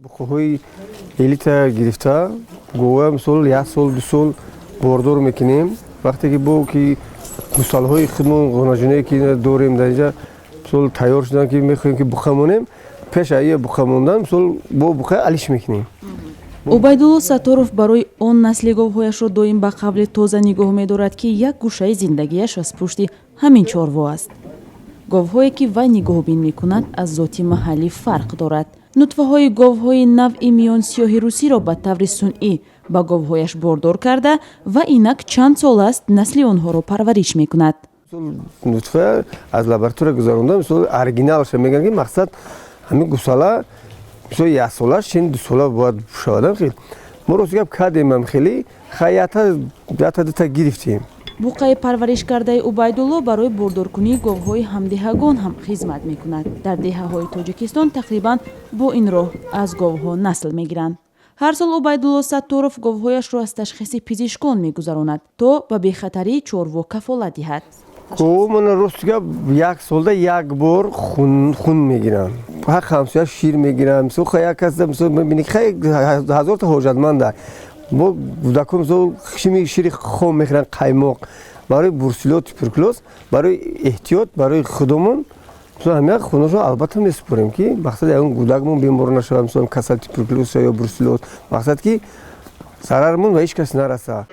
Буқаҳои элита гирифта, гова, мисол, як сол, 2 сол бордор мекунем. Вақте ки бо ки гусалҳои худмон, ғонаҷоне ки дорем дар инҷа, мисол, тайёр шудан, ки мехоҳем, ки буқа монем, пеш аия буқа мондан, мисол, бо буқа алиш мекунем. Убайдулло Сатторов барои он насли говҳояшро доим ба қавли тоза нигоҳ медорад, ки як гӯшаи зиндагиаш аз пушти ҳамин чорво аст. Говҳое, ки вай нигоҳубин мекунад, аз зоти маҳаллӣ фарқ дорад. Нутфаҳои говҳои навъи миёнсиёҳи русиро ба таври сунъӣ ба говҳояш бордор карда ва инак чанд сол аст насли онҳоро парвариш мекунад. Нутфа аз лаборатория гузаронда, мисол, оригиналша мегӯянд, ки мақсад ҳамин гусала, мисол, яксолаш чин 2 сола бояд шавад. Хел мо, рости гап, кардемам, хеле хай ята дута гирифтем. Буқаи парваришкардаи Убайдулло барои бордоркунии говҳои ҳамдеҳагон ҳам хизмат мекунад. Дар деҳаҳои Тоҷикистон тақрибан бо ин роҳ аз говҳо насл мегиранд. Ҳар сол Убайдулло Сатторов говҳояшро аз ташхиси пизишкон мегузаронад, то ба бехатарии чорво кафолат диҳад. Говмона, рости гап, як солда як бор хун мегиранд, ҳақ ҳамсоя шир мегиранд. Мисол, як кас, мисол, мебини, хай, ҳазорта ҳоҷатманда бо кӯдако, мисол, шими шири хом мехӯранд, қаймоқ, барои бруцеллёз, туберкулёз, барои эҳтиёт, барои худомон, мисол, ҳамя хунашро албатта месупорем, ки мақсад ягон кӯдакмон бемор нашавад, мисол, касал туберкулёз ё бруцеллёз, мақсад ки зарармон ба ҳеҷ кас нарасад.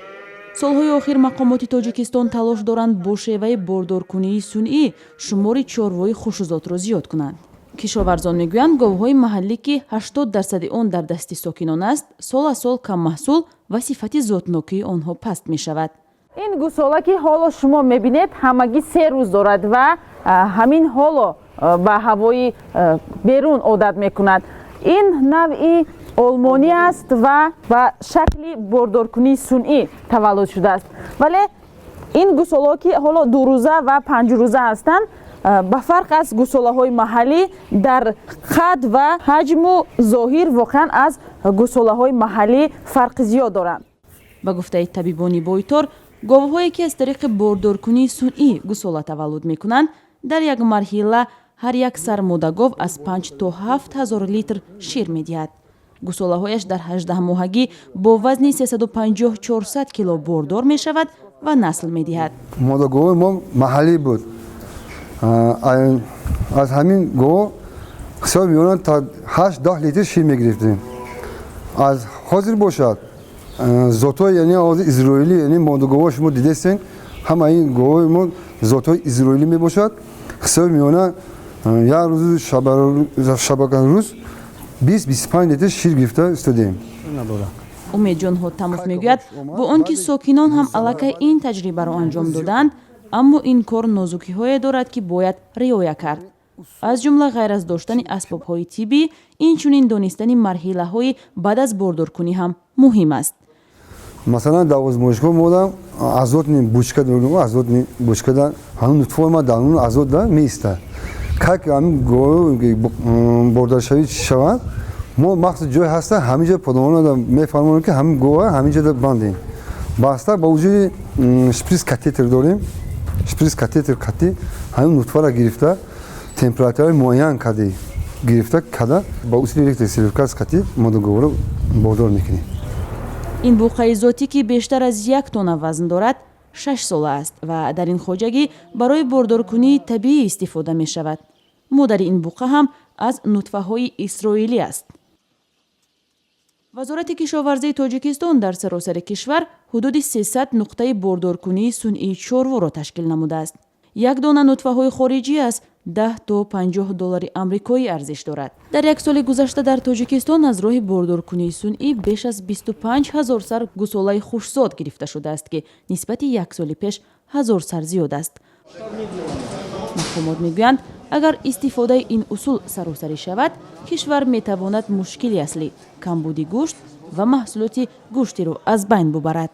Солҳои охир мақомоти Тоҷикистон талош доранд бо шеваи бордоркунии сунъӣ шумори чорвои хушзотро зиёд кунанд. Кишоварзон мегӯянд, говҳои маҳаллӣ, ки 80 дарсади он дар дасти сокинон аст, сол аз сол каммаҳсул ва сифати зотнокии онҳо паст мешавад. Ин гусола, ки ҳоло шумо мебинед, ҳамагӣ 3 рӯз дорад ва ҳамин ҳоло ба ҳавои берун одат мекунад. Ин навъи олмонӣ аст ва ба шакли бордоркунии сунъӣ таваллуд шудааст. Вале ин гусолаҳо, ки ҳоло 2 рӯза ва 5 рӯза ҳастанд, ба фарқ аз гусолаҳои маҳаллӣ дар қад ва ҳаҷму зоҳир воқеан аз гусолаҳои маҳаллӣ фарқи зиёд доранд. Ба гуфтаи табибони бойтор, говҳое, ки аз тариқи бордоркунии сунъӣ гусола таваллуд мекунанд, дар як марҳила ҳар як сар модагов аз 5 то 7 ҳазор литр шир медиҳад. Гусолаҳояш дар 18 моҳагӣ бо вазни 350-400 кило бордор мешавад ва насл медиҳад. Модаговои мо маҳаллӣ буд. Аз ҳамин гов ҳисоби миёна та 8-10 литр шир мегирифтем. Аз ҳозир бошад, зотҳои, яъне ҳозир изроилӣ, яъне модагово шумо дидестен, ҳама ин говои мо зотҳои изроилӣ мебошад. Ҳисоби миёна як рӯзу шабакарӯз 20-25 литр шир гирифта истодем. Умедҷон Ҳотамов мегӯяд, бо он ки сокинон ҳам аллакай ин таҷрибаро анҷом доданд, аммо ин кор нозукиҳое дорад, ки бояд риоя кард. Аз ҷумла, ғайр аз доштани асбобҳои тиббӣ, инчунин донистани марҳилаҳои баъд аз бордоркунӣ ҳам муҳим аст. Масалан, дар озмоишгоҳ мода азотный бочка дорем. Азотный бочкада ҳамин нутфаи ма дар он азотда меистад. Как ҳамин бордоршавӣ шавад, мо махсус ҷой ҳаста, ҳамин ҷо подаванада мефармонем, ки ҳамин гова ҳамин ҷода бандем. Баста ба вуҷуди шприц катетер дорем, шприц катетер кати ҳамин нутфара гирифта, температураи муайян кади гирифта када, ба усули электросервикас кати модаговоро бордор мекунем. Ин буқаи зотӣ, ки бештар аз 1 тонна вазн дорад, 6 сола аст ва дар ин хоҷагӣ барои бордоркунии табиӣ истифода мешавад. Модари ин буқа ҳам аз нутфаҳои исроилӣ аст. Вазорати кишоварзии Тоҷикистон дар саросари кишвар ҳудуди 300 нуқтаи бордоркунии сунъии чорворо ташкил намудааст. Як дона нутфаҳои хориҷӣ аз 10 то 50 доллари амрикоӣ арзиш дорад. Дар як соли гузашта дар Тоҷикистон аз роҳи бордоркунии сунъӣ беш аз 25 ҳазор сар гусолаи хушзод гирифта шудааст, ки нисбати як соли пеш 1000 сар зиёд аст. Мақомот мегӯянд, агар истифодаи ин усул саросарӣ шавад, кишвар метавонад мушкили аслӣ, камбуди гӯшт ва маҳсулоти гӯштиро аз байн бубарад.